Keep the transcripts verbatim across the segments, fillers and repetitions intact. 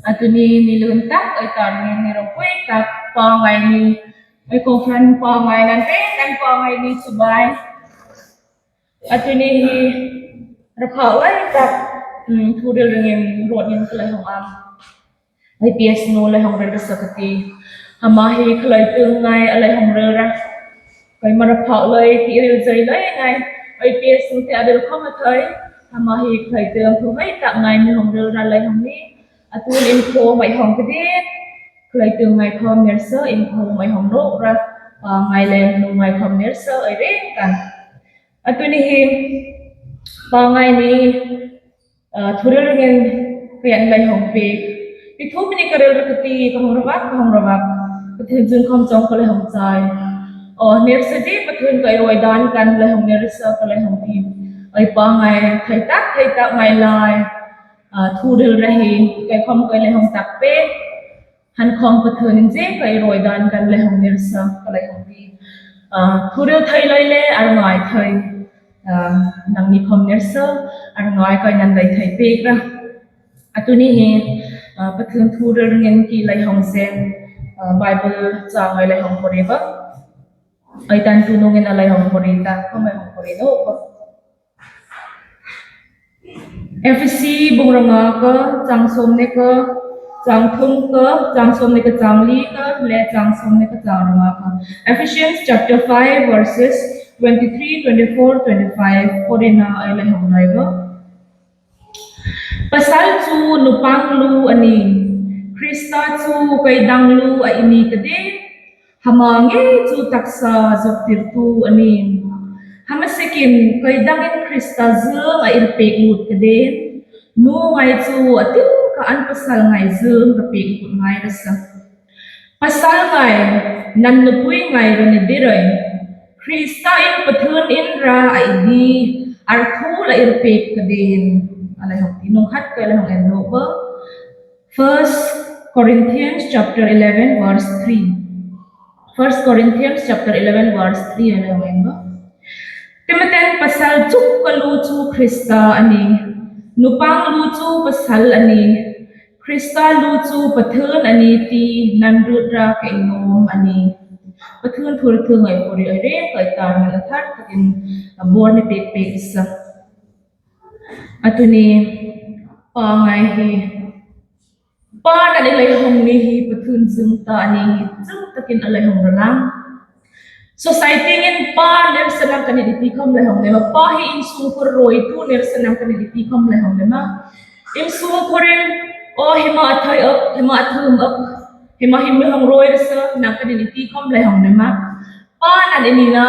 A tuni ni lun tak, ei tar ni ni ropui tak, pangai ni, ei conference pangai nan pe, kan pangai ni subai. A tuni hi, rapha lai tak, mm, thu ril ringin ruot ning ka lai hong am. I P S nu lai hong rel sa ka ti. Ama hi khalai tu ngai a lai hong rel ra. Kai mara phau lai ti ril zai lai ngai. I P S nu te a rel khom a thai. Ama hi khalai tu thu hai tak ngai mi hong rel ra lai hong ni. A tu in kho mai hong ka ti. Khalai tu ngai khom ner sa in kho mai hong no ra. Pangai le nu ngai khom ner sa ai reng kan. A tuni hi pangai ni, ah, thu ril ringin ka yan lai hong pek. Ti thu mi ni ka rel ra ka ti, ka hong ravak, ka hong ravak. Ka thil zun khom chong ka lai hong chai. Oh, ner sa di, Pathien ka i roi dan kan lai hong ner sa ka lai hong ti. Ai pangai, thai tak, thai tak ngai lai. Ah, thu ril ra hi, kai khom kai lai hong tak pek. Han khom Pathienin zing ka i roi dan kan lai hong ner sa ka lai hong ti. Ah, thu ril thai lai le ar ngai thai. Ah, nang ni khom ner sa ar ngai kai nan lai thai pek ra. A tuni hi, ah, Pathien thu ril ringin ki lai hong sen, ah, Bible chang ngai lai hong pori ba. Ai tan tu nungin a lai hong pori ta, khom ai hong pori do ba. Efesi bung ranga ka, chang som ne ka, chang thum ka, chang som ne ka, chang li ka, le chang som ne ka, chang ranga ka. Ephesians chapter five, verses twenty-three, twenty-four, twenty-five, Korinth-a ai lai hong lai ba. Pasal chu nupang lu a nih. Krista chu kai dang lu a i ni ka ti. Hama ngei chu taksa zuk tirtu a nih. Hama sekin kai dangin Krista zung a ir pek lut ka ti. Nu ngai chu a til ka an pasal ngai zung ka pek lut ngai ra sa. Pasal ngai, nan nupui ngai ra ni di roi. Krista in Pathienin ra a i di, ar thu la ir pek ka ti. A lai hong ti nung khat ka lai hong en lo ba. First Corinthians chapter eleven, verse three. First Corinthians chapter eleven, verse three, a lai hong en ba. Timothy pasal chu ka lu chu Krista a nih. Nupang lu chu pasal a nih. Krista lu chu Pathien a nih ti nan ruot ra ka i nuom a nih. Pathien thu ril thu ngai pori ai reng kai tar man a thar takin a bor ni pek pek sa. A tuni pangai hi. Pa nan i lai hong ni hi Pathien zung ta a ni hi zung takin a lai hong ra lang. Society-in pa ner sa nang ka nih ti khom lai hong nei ma. Pa hi insung khur roi tu ner sa nang ka nih ti khom lai hong nei ma. Insung khurin, o hima a thai ok, hima a thum ok, hima hi mi hong roi sa nang ka nih ti khom lai hong nei ma. Pa nan i nina,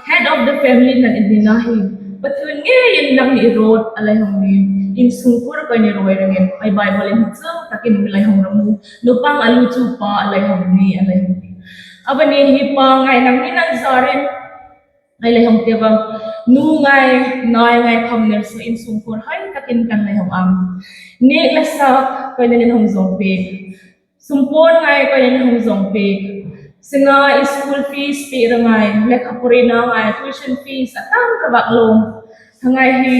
head of the family nan i nina hi. Pathien ngeiin nang ni ruot a lai hong ni. Insung khur kai ni roi ringin. Ai Bible-in chu takin mi lai hong ra mu. Nupang a lu chu pa a lai hong ni a lai hong ni. A ba ni hi pangai nang ni nan zarin. Ai lai hong ti ba. Nu ngai, nai ngai khom ner sa insung khur hai takin kan lai hong am. Ni la sa kai ni hong zong pek. Sum pon ngai kai ni hong zong pek. Sinai school fees pek ra ngai, lekha porina ngai, tuition fees a tam ra bak lo. Hangai hi,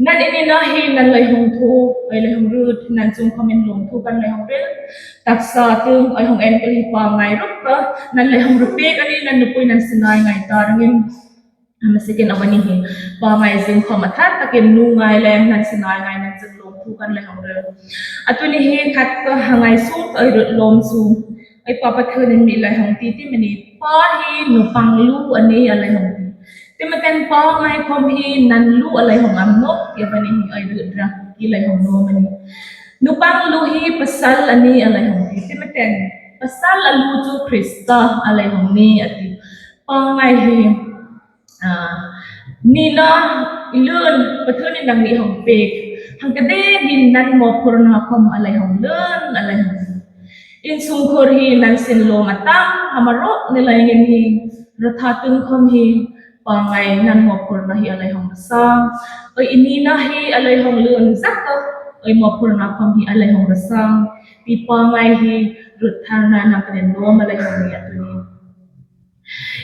nan i nina hi nan lai hong thu, ai lai hong ruot, nan chung khom in lawm thu kan lai hong ril. Taksa tung, ai hong en ka hi pangai ruot ka, nan lai hong ruot pek a nih, nan nupui nan sinai ngai ta ringin. Hama sekin a ba ni hi, pangai zing khom a thar takin nu ngai le nan sinai ngai nan zing lawm thu kan lai hong ril. A tuni hi khat ka hangai sung ka ai ruot lawm sung. Ai pa Pathienin mi lai hong ti ti mi ni, pa hi nupang lu a nih a lai hong ti. Timothy pangai khom hi nan lu a lai hong am nawk ti a ba ni hi ai ruot ra ki lai hong nuom a nih. Nupang lu hi pasal a nih a lai hong ti. Timothy pasal a lu chu Krista a lai hong ni a ti. Pangai hi Ah, nina i lun, Pathienin nang ni hong pek. Hang ka dingin nan mawphurna khom a lai hong lun, a lai hong. Insung khur hi nan sin lawm a tam, hama ruot ni lai ngin hi, ratha tung khom hi, pangai nan mawphurna hi a lai hong sang. Oi i nina hi a lai hong lun zak a, oi mawphurna khom hi a lai hong sang. Ti pangai hi, ruot tharna nang ka nen lawm a lai hong ni a tuni.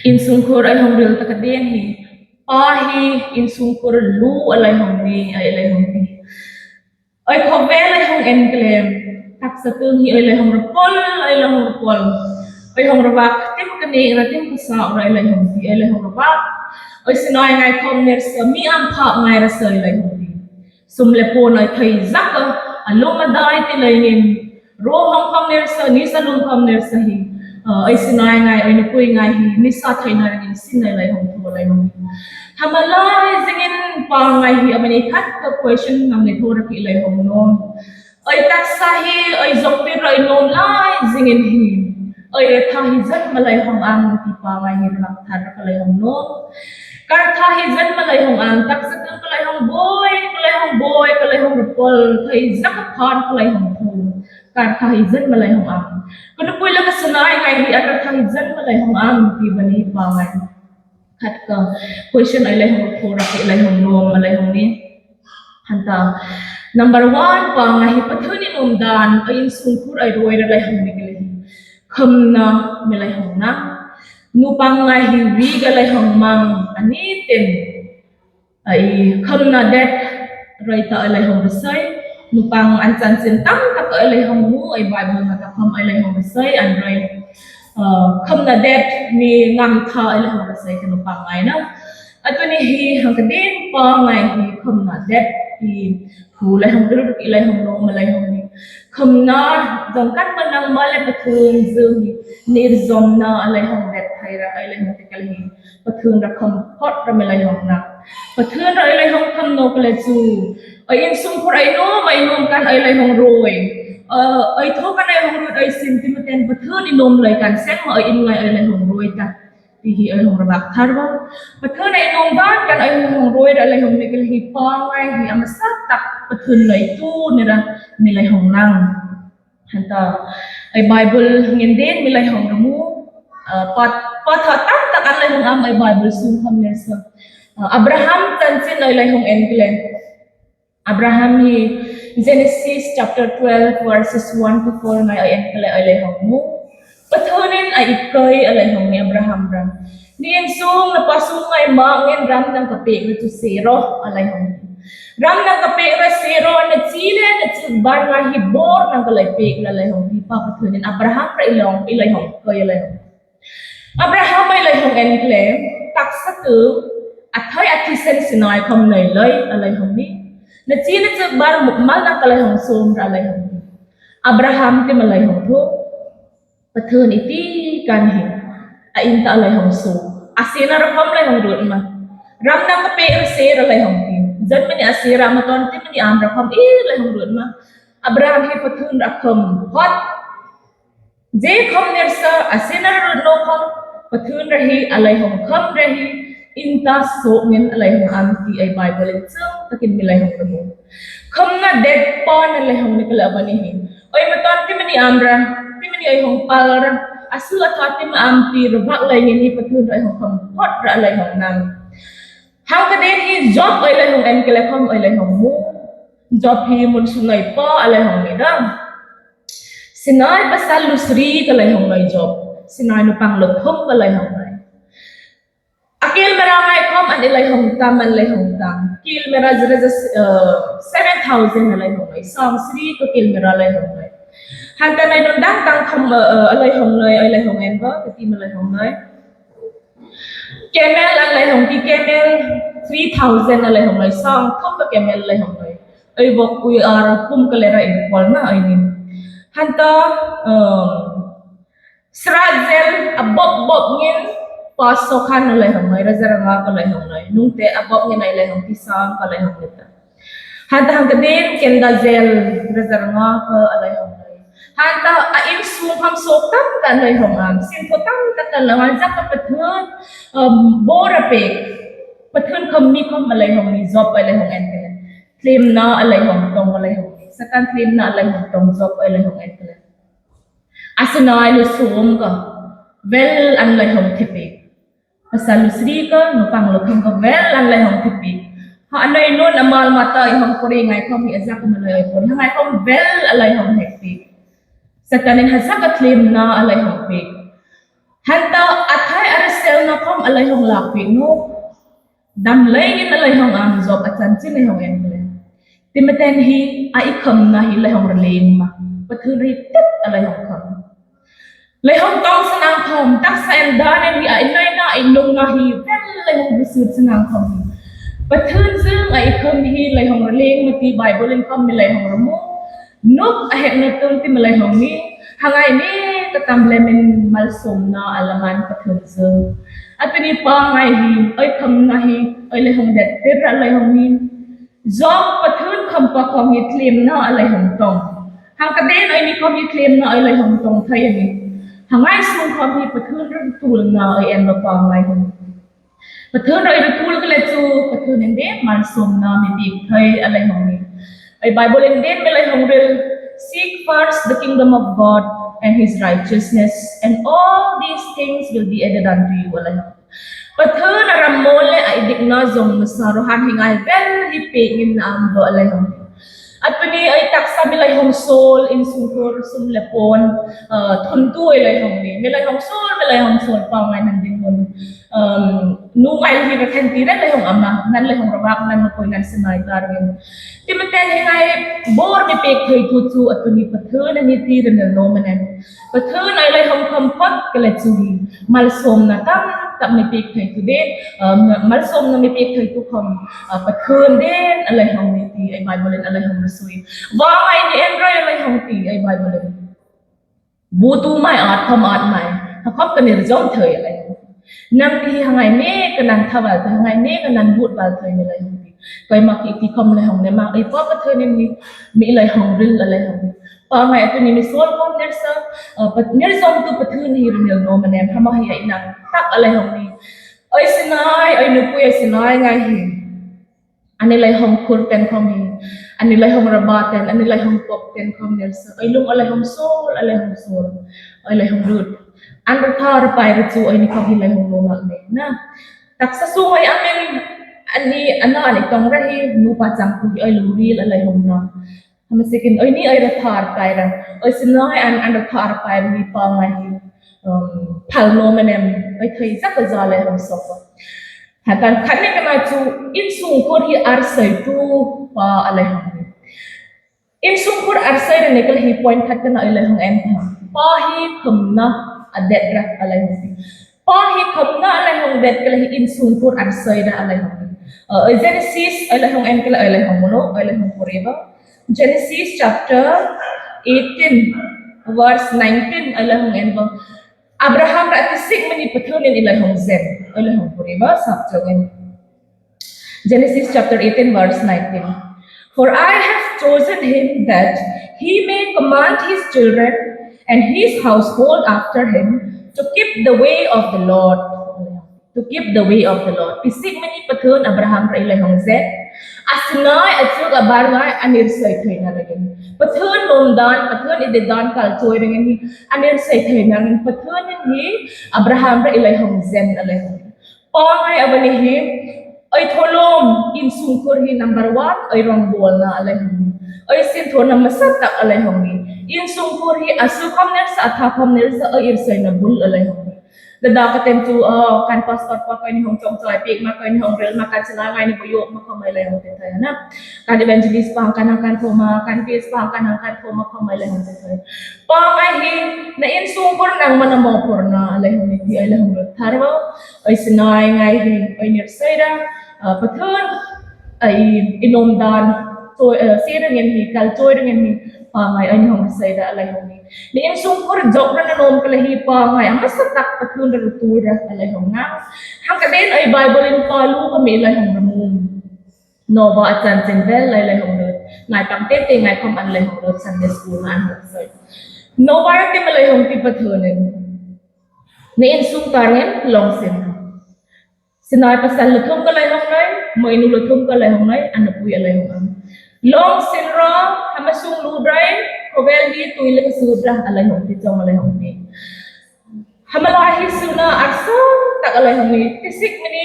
Insung khur ai hong ril ta ka ding hi. Pa hi insung khur lu a lai hong ni, ai lai hong ni. Ai khawvel ai hong en klem. Taksa tung hi ei lei hung ra pol, ei lei hung ra pol. Ei hung ra vak, tim ka ning ra, tim ka sa ra, ei lei hung ti, ei lei hung ra vak. Ei sinai ngai khom ner sa, mi am phak ngai ra sa, ei lei hung ti. Sum le puon ei thei zak a, a lum a dai ti lei nin. Ro hung khom ner sa, ni sa lum khom ner sa hi. Ah, ei sinai ngai, ei nupui ngai hi, ni sa thei ngai nin sin ei lei hung thu lei hung. Hama lai zingin pangngai hi, a mani khat ka question ngam ni thu ra ki lei hung no. Ei taksa hi, ei zok pi roi nom lai zingin hi. Ei re tha hi zat ma lei hung am ti pangngai hi rak thar ka lei hung no. Kar tha hi zat ma lei hung am, taksa tung ka lei hung boi, ka lei hung boi, ka lei hung pol, thei zak a phan ka lei hung thu. Kar tha hi zat ma lei hung am. Ka nupui le ka sinai ngai hi a kar tha hi zat ma lei hung am ti bani pangngai. Khat ka question ei lei hung thu ra ki lei hung no, ma lei hung ni. Hanta, number one, pangngai hi Pathien in um dan, ei insung khur ei ruoi ra lei hung ni ki lei. Khomna, mi lei hung na. Nu pangngai hi wi ka lei hung mang, ani tin. Ei khomna det, roi ta ei lei hung ra sai. Nu pang an chanchin tam tak ei lei hung mu, ei Bible ma ta khom ei lei hung ra sai, an roi. Ah, khomna det, mi ngam tha ei lei hung ra sai, ka nu pangngai na. A tu ni hi hang ka ding pangngai hi khomna det hi thu lei hung dur ki lei hung no ma lei hung ni. Khomna zong kan ma nang ma le Pathien zu hi nir zomna a lei hung det thei ra ei lei hung ti ka lei hi. Pathien ra khom phot ra mi lei hung na. Pathien ra ei lei hung khom no ka lei chu. Ei insung khur ei nom, ei nom kan ei lei hung ruoi. Ah, ei thaw kan ei hung ruoi ei sin ti ma ten Pathien in nom lei kan seng ma ei in ngai ei lei hung ruoi ta. Ti hi ei hung ra vak thar va. Pathien ei nom dan kan ei hung ruoi ra lei hung ni ka lei hi pangngai hi a masa tak Pathien lei tu ni ra mi lei hung nang. Hanta, ei Bible ngin ding mi lei hung ra mu. Ah, pat, pat ha tam tak an lei hung am ei Bible sung khom ner sa. Ah, Abraham chanchin ei lei hung en ki lei. Abraham hi Genesis chapter twelve verses one to four ngai ei en ka lei ei lei hung mu. Pathien in a ikai ei lei hung ni Abraham ra. Ni insung na pa sung ngai ma ngin ram nang ka pek ra chu sero ei lei hung. Ram nang ka pek ra sero na chi le na chu bar ngai hi bor nang ka lei pek ra lei hung hi pa Pathien in Abraham ra ei lei hung, ei lei hung, kai ei lei hung. Abraham ei lei hung en kle, taksa tu, a thei a thisen sinai khom nei lei, ei lei hung ni. Na chi na chu bar muk mal nang ka lei hung sum ra ei lei hung ni. Abraham ti ma lei hung thu. Pathien i ti kan hi. A in ta lei hung sum. A sina ra khom lei hung ruot ma. Ram nang ka pek ra sero ei lei hung ti. Zan mani a sira ma ton ti mani am ra khom ei lei hung ruot ma. Abraham hi Pathien ra khom hot. Zek khom ner sa a sina ra ruot no khom, Pathien ra hi a lei hung khom ra hi, in ta sok ngin a lei hung am ti ei Bible in chung takin mi lei hung ra mu. Khomna det pa na lei hung ni ka lei bani hi. Ei ma ton ti mani am ra, ti mani ei hung pal ra, a su a tha ti ma am ti ra vak lei ngin hi Pathien ra ei hung khom phot ra ei lei hung nang. Hang ka ding hi Job ei lei hung en ka lei khom ei lei hung mu. Job hi mun sunai pa ei lei hung ni dam. Sinai pasal lu sri ka lei hung nei Job. Sinai nu pang lu thum ka lei hung nei. A kil mera ngai khom an ei lei hung tam, an lei hung tam. Kil mera zira zira, eh, seven thousand a lei hung nei. Sang sri ka kil mera lei hung nei. Hanta nei nun dang dang khom, eh, eh, a lei hung nei, ei lei hung en ba, ka ti ma lei hung nei. Camel an lei hung ti camel three thousand a lei hung nei, sang thum ka camel lei hung nei. Ei bok ui ar kum ka lera in pol na ei nin. Hanta, um, sra zel a bop bop ngin pa so khan a lei hung nei, ra zara nga ka lei hung nei. Nungte a bop ngin ei lei hung ti sang ka lei hung nei ta. Hanta hang ka ding kenda zel ra zara nga ka a lei hung nei. Hanta a insung khom sok tam tak a lei hung am. Sin tho tam tak a lei hung am. Zak ka Pathien, um, bor a pek. Pathien khom mi khom a lei hung ni Job a lei hung en te. Tlimna a lei hung tong a lei hung ni. Satan tlimna a lei hung tong Job a lei hung en te. A sinai nu sum ka. Vel an lei hung thi pek. Pasal lu sri ka, nu pang lu thum ka vel an lei hung thi pek. Ha a nei nun a mal mata ei hung kori ngai khom hi a zak ma lei kori. Ha ngai khom vel a lei hung hek pek. Satan in ha zak a tlimna a lei hung pek. Hanta a thei a ra selna khom a lei hung lak pek nu. Dam lei ngin a lei hung am Job a chanchin ei hung en le. Ti ma ten hi a i khomna hi lei hung ra leng ma. Pathien ri tet a leihung khom. Leihung tawng sanang khom, taksa en dan en hi a innaina, innungna hi, vel leihung hriet sanang khom. Pathien zing a i khom hi leihung raleng mati Bible in khom mi leihung ramu. Nuk a hekna tum ti mi leihung ni, hang ai ni ka tam le min malsawmna a laman Pathien zing. A tuni pangngai hi, oi khomna hi, oi leihung det tir a leihung ni. Job Pathien khom pa khom hi tliemna a leihung tawng. Hang ka den oi ni khom hi tliemna oi leihung tawng thei a ni. Hang ai sung khom hi Pathien ri tulna oi en ba pangngai hi. Pathien ri tul ka le chu, Pathien in de malsawmna mi piek thei a leihung ni. Oi Bible in de mi leihung ril, "Seek first the kingdom of God and his righteousness, and all these things will be added unto you," a leihung. Pathien a ram mawl le a i dikna zong masa ro han hi ngai vel hi pek ngimna am bo a leihung. A tuni oi taksa mi leihung sawl, insungkhur sum le pawn, uh, thuntu oi leihung ni. Mi leihung sawl, mi leihung sawl pangngai nan ding hun. Um, nu ngai hi va khen ti le leihung ama, nan leihung rawak nan ma koi nan sinai tar ngin. Ti mi ten hi ngai bor mi pek thei thu chu a tuni Pathien a ni ti ri nel nuom a nih. Pathien oi leihung khom phot ka le chu hi. Malsawmna tam tak mi piek thei thu de, um, malsawmna mi piek thei thu khom, uh, Pathien den a leihung ni ti, oi Bible in a leihung na sui. Vang ai ni en rai a leihung ti, oi Bible in. Bu tu mai at khom at mai, ha khom ka nir zom thei a leihung. Nang ti hi hang ai ne ka nan tha val thei, hang ai ne ka nan but val thei mi leihung ti. Koi mak i ti khom leihung ne mak, oi pa Pathien in ni, mi leihung ril a leihung ni. Pangngai a tuni mi sawl khom nir sa, uh, pa, nir zom tu Pathien hi ri nel nuom a nih, hama hi a inang tak a leihung ni. Oi sinai, oi nupui oi sinai ngai hi. Ani leihung khur ten khom hi. Ani leihung raba ten, ani leihung pop ten khom nir sa. Oi lung a leihung sawl, a leihung sawl. Oi leihung rut. An ra thar pai ri chu oi ni khom hi leihung lo ngak ne. Na. Taksa sung oi amin ani ana ani tawng ra hi nupa chang pu hi oi lung ril a leihung na. Hama sekin, oi ni oi ra thar pai ra. Oi sinai an, an ra thar pai ra hi pangngai hi. Um, phal nuom a nih, oi thei zak a za leihung sawk. Hatan khat ni ka ma chu insungkhur hi arsai tu pa a leihung ni. Insungkhur arsai ra ni ka le hi point khat ka na oi leihung en. Pa hi khomna a det ra a leihung ni. Pa hi khomna a leihung det ka le hi insungkhur arsai ra a leihung ni. Uh, Genesis oi leihung en ka le oi leihung mu lo, oi leihung puri ba. Genesis chapter eighteen, verse nineteen, oi leihung en ba. Abraham ra ti sik mani Pathien in i leihung zen, oi leihung puri ba, sap chawng in. Genesis chapter eighteen, verse nineteen. "For I have chosen him that he may command his children and his household after him to keep the way of the Lord." To keep the way of the Lord. Ti sik mani Pathien Abraham ra i leihung zen. A sinai a chuk a bar ngai a nir soi theina ringin. Pathien nuom dan, Pathien i det dan kal choi ringin hi a nir soi theina ringin. Pathien in hi Abraham ra i leihung zen a leihung. Pangngai a va ni hi, oi tholom insungkhur hi number one, oi rongbawlna a leihung. Oi sinthawna masa tak a leihung ni. Insungkhur hi a su khom nir sa, a tha khom nir sa, oi irsoina bul a leihung. Dada ka tem chu, uh, kan pastor pa koi ni hung chawngchai piek ma, koi ni hung rel ma, kan sinai ngai ni bo yo ma khom oi leihung ti thei na. Kan evangelist pa kan hang kan thaw ma, kan P S pa kan hang kan thaw ma khom oi leihung ti thei. Pangngai hi na insungkhur nangma na mawphurna a leihung ni ti oi leihung lut thar bo. Oi sinai ngai hi, oi nir soi ra, uh, Pathien, uh, i, i nuom dan, choi, uh, sir ringin hi, kal choi ringin hi, pangngai oi ni hung soi ra a leihung ni. Ni insungkhur zok ra na nuom ka le hi pangngai, a masa tak Pathien ra tu ra a leihung na. Hang ka den oi Bible in pa lu ka mi leihung ramu. Noah a chanchin vel le leihung lut. Ngai pang te te ngai khom an leihung lut Sunday school na an lut soi. Noah ra ti ma leihung ti Pathien in. Ni insung tar ngin lawng sin. Sinai pasal luthum ka leihung nai, moinu luthum ka leihung nai, a nupui a leihung am. Lawng sin ra, hama sung lu drai, khovel hi tui le ka su dra a leihung ti chawng a leihung ni. Hama lai hi suna arsa tak a leihung ni. Ti sik mani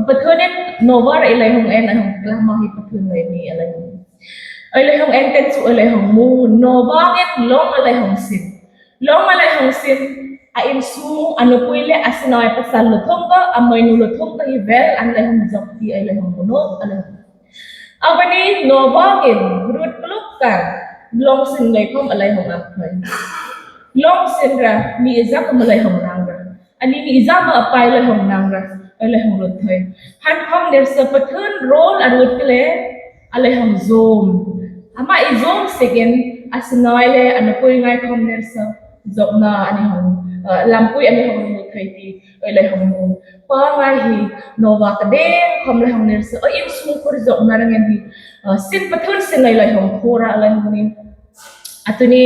Pathien in Noah ra i leihung en a hung kla ma hi Pathien lai ni a leihung. A leihung en ten chu a leihung mu. Noah in lawng a leihung sin. Lawng a leihung sin, a insung, a nupui le a sinai pasal luthum ka, a moinu luthum ka hi vel an leihung zok ti a leihung mu no, a leihung. A va ni Noah in rut kluk ka. Lawng sin lei khawm a lei hawng ang thei. Lawng sin ra, mi iza khawm a lei hawng nang ra. Ani mi iza ma a pai lei hawng nang ra. A lei hawng ruot thei. Han khawm ner sa Pathien rol a ruot le, a lei hawng zawm. Ama i zawm sekin, a Sinai le, a nupui ngai khawm ner sa. Zawkna a ni hawng, eh, lampui a ni hawng ruot thei ti. A lei hawng mu. Pangngai hi, Noah ka deng khawm lei hawng ner sa. A insung khur zawkna rang en hi. Eh, sin Pathien sin lei lei hawng khur a lei hawng ni. A tu ni,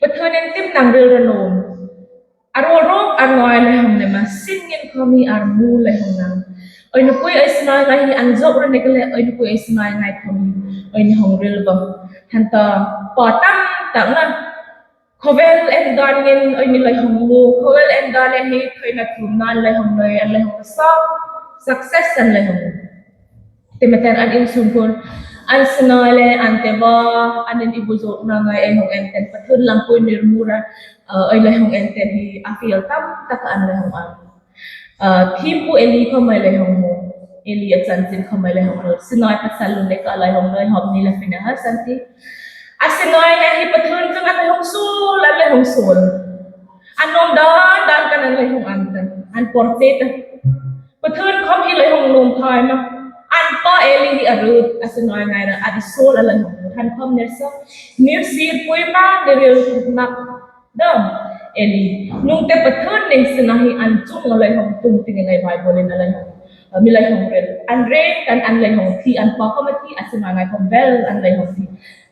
Pathien in tim nang ril ra nuom. A ruol ruok a ngai lei hawng ni ma, sin ngin khawm hi a mu lei hawng nang. Oi nupui oi Sinai ngai hi an zawk ra ni ka le, oi nupui oi Sinai ngai khawm hi. Oi ni hawng ril ba. Han ta, pa tam tak na. Khawvel en dan ngin oi ni lei hawng mu, khawvel en dan le hi, thei na thum nan lei hawng lei, an lei hawng sa, success an lei hawng. Ti ma ten an insung khur, an Sinai le, an te ba, an in i bu zawkna ngai ei hawng en ten, Pathien lampui nir mu ra, eh, ei lei hawng en ten hi, a fiel tam tak an lei hawng an. Eh, thiempu Eli khawm ei lei hawng mu. Eli a chanchin khawm ei lei hawng mu. Sinai pasal lung le ka lei hawng lei hawng ni la Phinehas an ti. A Sinai le hi Pathien chunga lei hawng suol, an lei hawng suol. An nuom dan dan khan an lei hawng an tan. An por che ta. Pathien khawm hi lei hawng nuom thei ma. An pa Eli hi a ruot, a Sinai ngai ra, a suol a lei hawng. Han khawm ner sa. Nir sir pui ma, nir ril nak. Dam, Eli. Nung te Pathien ning sina hi an chung a lei hawng tung ting ngai Bible in a lei hawng. Mi lei hawng rel. An rel kan an lei hawng thi, an pa khawm a thi, a Sinai ngai khawm bel an lei hawng thi.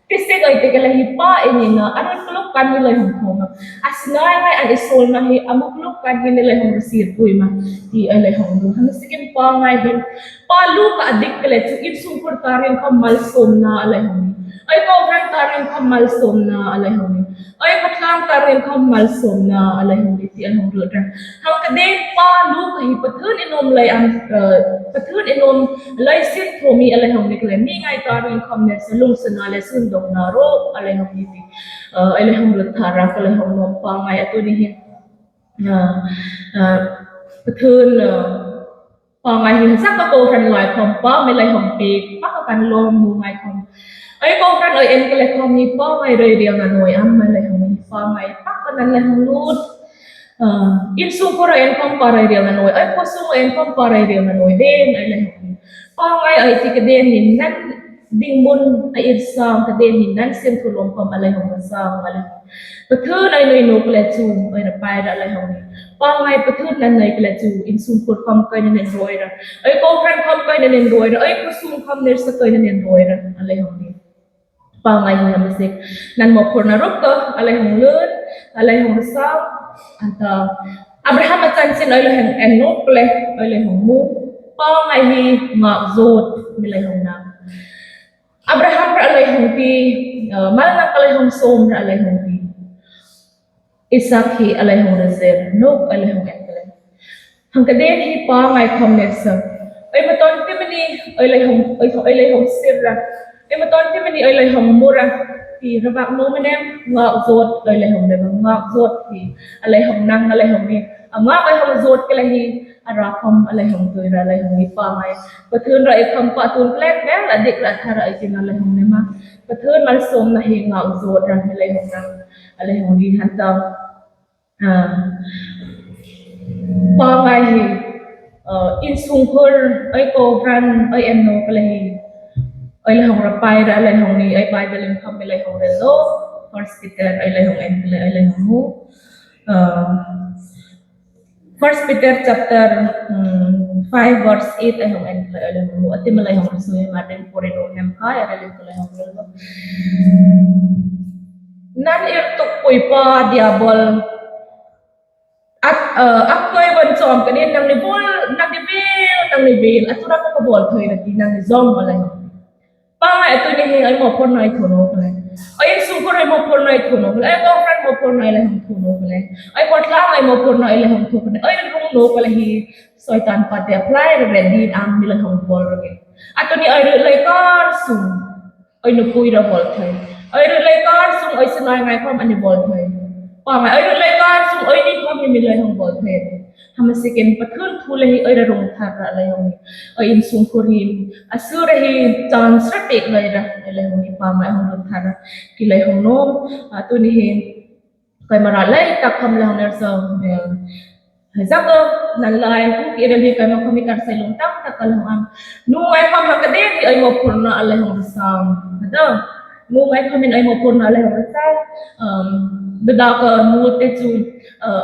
Ti se gai te ka lei hi pa Eli na, an kluk kan mi lei hawng khawm. A Sinai ngai an i suolna hi, a mu kluk kan hi ni lei hawng sir pui ma. Ti a lei hawng mu. Han sikin pangngai hi. Pa lu ka a dik ka le chu insung khur tarin khawm malsawmna a lei hawng ni. Oi kohran tarin khawm malsawmna a lei hawng ni. Oi khawtlang tarin khawm malsawmna a lei hawng ni ti a hawng ruot ra. Hang ka deng pa lu ka hi Pathien i nuom lei am, eh, Pathien i nuom lei sin thaw mi a lei hawng ni ka le mi ngai tarin khawm ner sa lung sina le sun dawkna ruok a lei hawng ni ti. Eh, a lei hawng ruot thar ra ka lei hawng nuom pangngai a tu ni hi. Ah, ah, Pathien, ah, pangngai hi zak a kohran lai khawm pa mi lei hawng pek, pa ka kan lawm mu ngai khawm. Oi kohran oi en ka le khawm hi pangngai roi rial na nuoi am mi lei hawng hi pangngai pa ka nan lei hawng lut. Ah, insung khur en khawm pa roi rial na nuoi, oi khawsung en khawm pa roi rial na nuoi den ei lei hawng. Pangngai oi ti ka den ni nan ding mun a ir sang ka den ni nan sin thu lawm khawm a lei hawng sang a lei. Pathien ei nuoi nuok le chu, ei na pai ra lei hawng ni. Pangngai Pathien nan nei ka le chu, insung khur khawm kei nan en roi ra. Ei kohran khawm kei nan en roi ra. Ei khawsung khawm ner sa kei nan en roi ra a lei hawng ni. Pangngai hi ham sik. Nan mawphurna ruok ka, a lei hawng lut, a lei hawng sang, an ta. Abraham a chanchin ei lei hawng en nuok le, ei lei hawng mu. Pangngai hi ngak zot, mi lei hawng na. Abraham ra a lei hawng ti, eh, mal na ka lei hawng sawm ra a lei hawng ti. Isak hi a lei hawng ra zer, nuok a lei hawng en ka le. Hang ka den hi pangngai khawm ner sa. Oi ma ton ti mani, ei lei hawng, ei, ei lei hawng sir ra. Oi ma ton ti mani, ei lei hawng mu ra. Ti ra bak nuom mani, ngak zot, ei lei hawng le ngak zot ti. A lei hawng nang, a lei hawng ni. A ngak ei hawng zot ka le hi. A ra khawm a lei hawng tuoi ra lei hawng ni pangngai. Pathien ra ei khawm pa tun klek klek a dik ra thar ra ei tina lei hawng ni ma. Pathien malsawmna hi ngak zot ra mi lei hawng nang. A lei hawng ni han ta. Ah. Pangngai hi, ah, insung khur, ei kohran, ei en nuok le hi. Ei lei hawng ra pai ra lei hawng ni, ei Bible in khawm mi lei hawng rel lo. First Peter, ei lei hawng en le, ei lei hawng mu. Ah. First Peter chapter, hmm, five verse eight ei hawng en le, ei lei hawng mu. A ti mi lei hawng sui ma ring pori lo nem kai, a lei hawng le hawng rel lo. Nan irtukpui pa Diabol. At, eh, a koi van chawm ka ni nangni bul, nangni bil, nangni bil. A tura ka bol thei ra ti nangni zawm a lei. Pangngai a tu ni hi ei mawphurna ei thaw nuok le. Ei insung khur ei mawphurna ei thaw nuok le. Ei kohran mawphurna ei lei hawng thaw nuok le. Ei khawtlang ei mawphurna ei lei hawng thaw nuok le. Ei rung nuok le hi Soitan pa te apply ra re din am mi lei hawng bol ra ke. A tu ni ei ri lei kar sung. Ei nupui ra bol thei. Ei ri lei kar sung ei Sinai ngai khawm an ni bol thei. Pangngai ei ri lei kar sung ei ni khawm mi lei hawng bol thei. Hama sikin Pathien thu le hi ei ra rung thar a lei hung ni. Ei insung khur hin a sur a hi chance ra pek lei ra a lei hung ni, pa mai hung rung thar a ki lei hung nom. A, tuni hin keima ra lei tak kham lei hung ner so. Hei zak o, nan lai thu ki rel hi keima khom hi kan sei lung tam tak ka lung am. Nu ngai khom ha ka de hi ei mo phurna a lei hung sam. Hado. Nu ngai khom in ei mo phurna a lei hung sam. Um, beda ka nu te chu, uh,